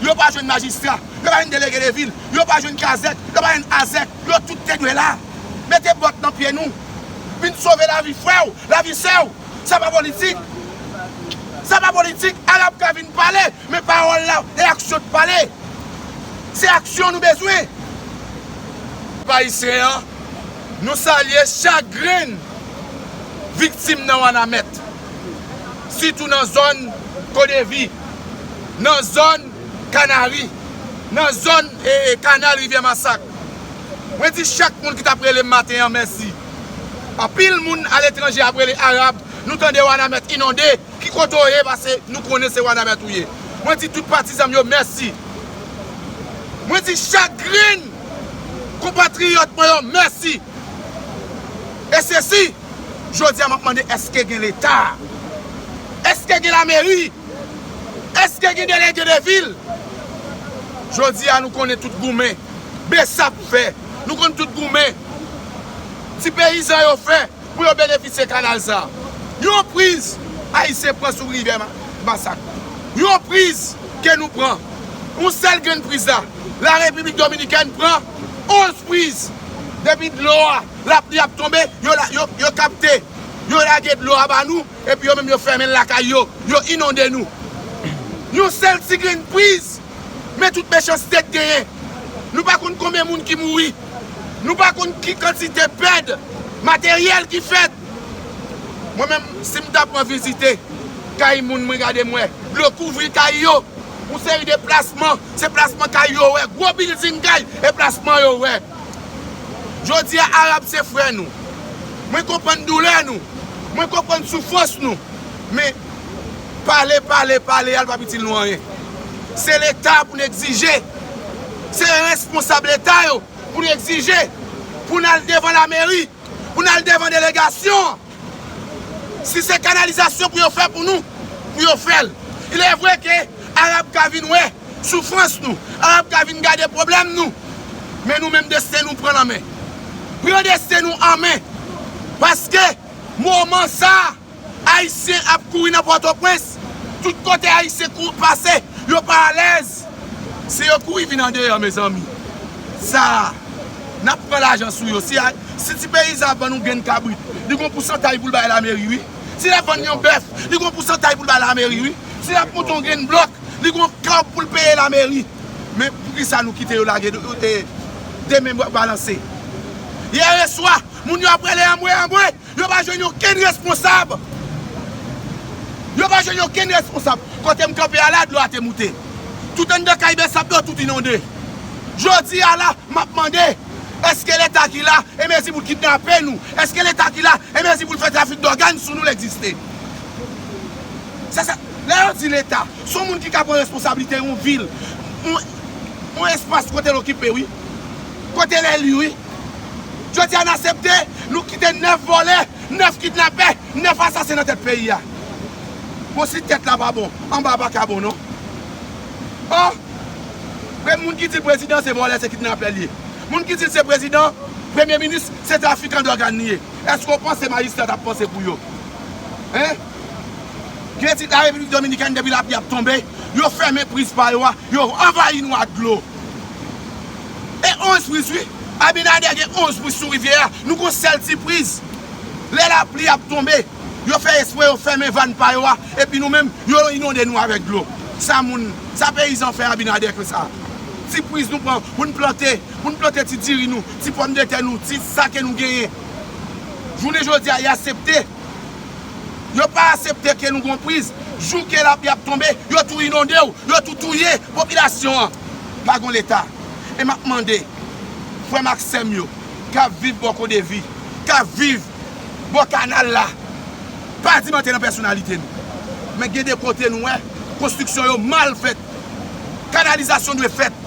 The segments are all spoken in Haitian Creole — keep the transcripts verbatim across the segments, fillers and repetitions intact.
yo pa jwenn majistra, yo pa jwenn delege de vil, yo pa jwenn kazèk, yo pa jwenn azèk, yo tout te dwe la. Mete bòt nan pye nou. Vin sove lavi frè w, lavi sè w. Sa pa politik. Sa pa politik. Arab ka vin pale, men pawòl la, e aksyon k pale. Se aksyon nou bezwen. Pèp ayisyen an, nou salye chak grenn viktim nan Wanament, sitou nan zòn Kodevi, nan zòn Kanari, nan zòn, e, e, Kanal Rivyè Masak. Mwen di chak moun ki t ap rele m maten an mèsi. Anpil moun aletranje ap rele Arab, nou tande Wanament inonde. Ki kote w ye, paske nou konnen se Wanament ou ye. Mwen di tout patizan m yo mèsi. Mwen di chak grenn konpatriyòt mwen yo mèsi. E sesi, jodi a m ap mande, èske gen Leta? Èske gen lameri? Èske gen delege de vil? Jodi a nou konnen tout goumen Besap fè. Nou konn tout goumen ti peyizan yo fè pou yo benefisye kanal sa. Yon priz Ayisyen pran sou rivyè Ma-, Masak. Yon priz ke nou pran. Yon sèl grenn priz la. La Repiblik Dominikèn pran onz priz. Depi dlo a, lapli ap tonbe, yo la, yo, yo kapte. Yo lage dlo a ba nou, epi yo menm yo fèmen l lakay yo. Yo inonde nou. Yon sèl ti grenn priz. Men tout mechanste k genyen. Nou pa konn konbyen moun ki mouri. Nou pa konn ki kantite pèd materyèl ki fèt. Mwen menm, si m ta pran vizite kay moun, mwen gade m wè dlo kouvri kay yo. Yon seri de plasman, se plasman kay yo wè. Gwo bilding kay, e plasman yo wè. Jodi a, Arab se frè nou. Mwen konprann doulè nou. Mwen konprann soufrans nou. Men, pale, pale, pale a, l p ap itil nou anyen. Se Leta pou n egzije. Se responsab Leta yo pou n egzije. Pou n al devan lameri. Pou n al devan delegasyon an. Si se kanalizasyon pou yo fè pou nou, pou yo fè l. Il est vrai ke Arab ka vin wè soufrans nou, Arab ka vin gade pwoblèm nou. Men nou menm, desten nou pran nan men. Pran desten nou an men. Paske moman sa a, Ayisyen ap kouri nan Pòtoprens. Tout kote Ayisyen kou-, pase, yo pa alèz. Si yo kouri vin andeyò, mezanmi, sa a, n ap pran lajan sou yo. Si a, si ti peyizan ap vann yon grenn kabrit, li gon pousantay pou l bay lameri, wi. Si l ap vann yon bèf, li gon pousantay pou l bay lameri, wi. Si l ap monte yon grenn blòk, li gon kòb pou l peye lameri. Men poukisa nou kite yo lage de, de, de men balanse? Yè swa, moun yo ap rele anmwe, anmwe. Yo pa jwenn okenn responsab. Yo pa jwenn okenn responsab. Kote m kanpe a la, dlo a te moute. Tout anndan kay Besap yo, tout inonde. Jodi a la, m ap mande, èske Leta ki la, e mezi pou l kidnape nou? Èske Leta ki la, e mezi pou l fè trafik dògàn sou nou, l egziste? Se sa, lè yo di Leta, se yon moun ki ka pran responsablite yon vil, yon, yon espas kote l okipe, wi. Kote l eli, wi. Jodi a n aksepte, nou kite nèf vòlè, nèf kidnapè, nèf asasen nan tèt peyi a. Bon, si tèt la pa bon, anba a pa ka bon, non. Oh! Men moun ki di prezidan se vòlè, se kidnapè li ye. Moun ki di se prezidan, premye minis, se trafikan dògàn li ye. Èske w panse majistra t ap panse pou yo? Hein? Gen ti la Repiblik Dominikèn, depi lapli ap tonbe, yo fèmen priz pa yo a, yo anvayi nou ak dlo. E onz priz, wi. Abinader gen onz priz sou rivyè a. Nou gon sèl ti priz. Lè lapli ap tonbe, yo fè espre yo fèmen vàn pa yo a. Epi nou menm, yo inonde nou avèk dlo. Sa moun, sa peyizan fè Abinader konsa? Ti priz nou pran pou n plante, pou n plante ti diri nou, ti pòmdetè nou, ti sa ke nou genyen. Jounen jodi a, y aksepte. Yo pa aksepte ke nou gon priz. Jou ke lapli ap tonbe, yo tou inonde w, yo tou touye popilasyon an. Pa gon Leta. E m ap mande frè m ak sè m yo k ap viv bò Kodevi, k ap viv bò kanal la, pa di m antre nan pèsonalite nou. Men gen de kote nou wè konstriksyon yo mal fèt. Kanalizasyon dwe fèt.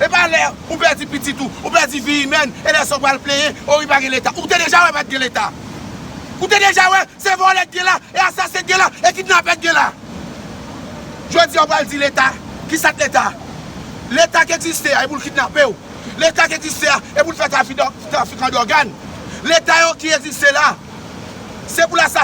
E pa lè ou pèdi pitit ou, ou pèdi vi imèn, e lè sa w pral plenyen, o wi pa gen Leta. Ou te deja wè pa t gen Leta. Ou te deja wè se vòlè k gen la, e asasen k gen la, e kidnapè k gen la. Jodi a w pral di Leta, ki sa k Leta? Leta k egziste a, e pou l kidnape w. Leta k egziste a, e pou l fè trafik dò-, trafik an dògàn. Leta yo ki egziste la, se pou l asasen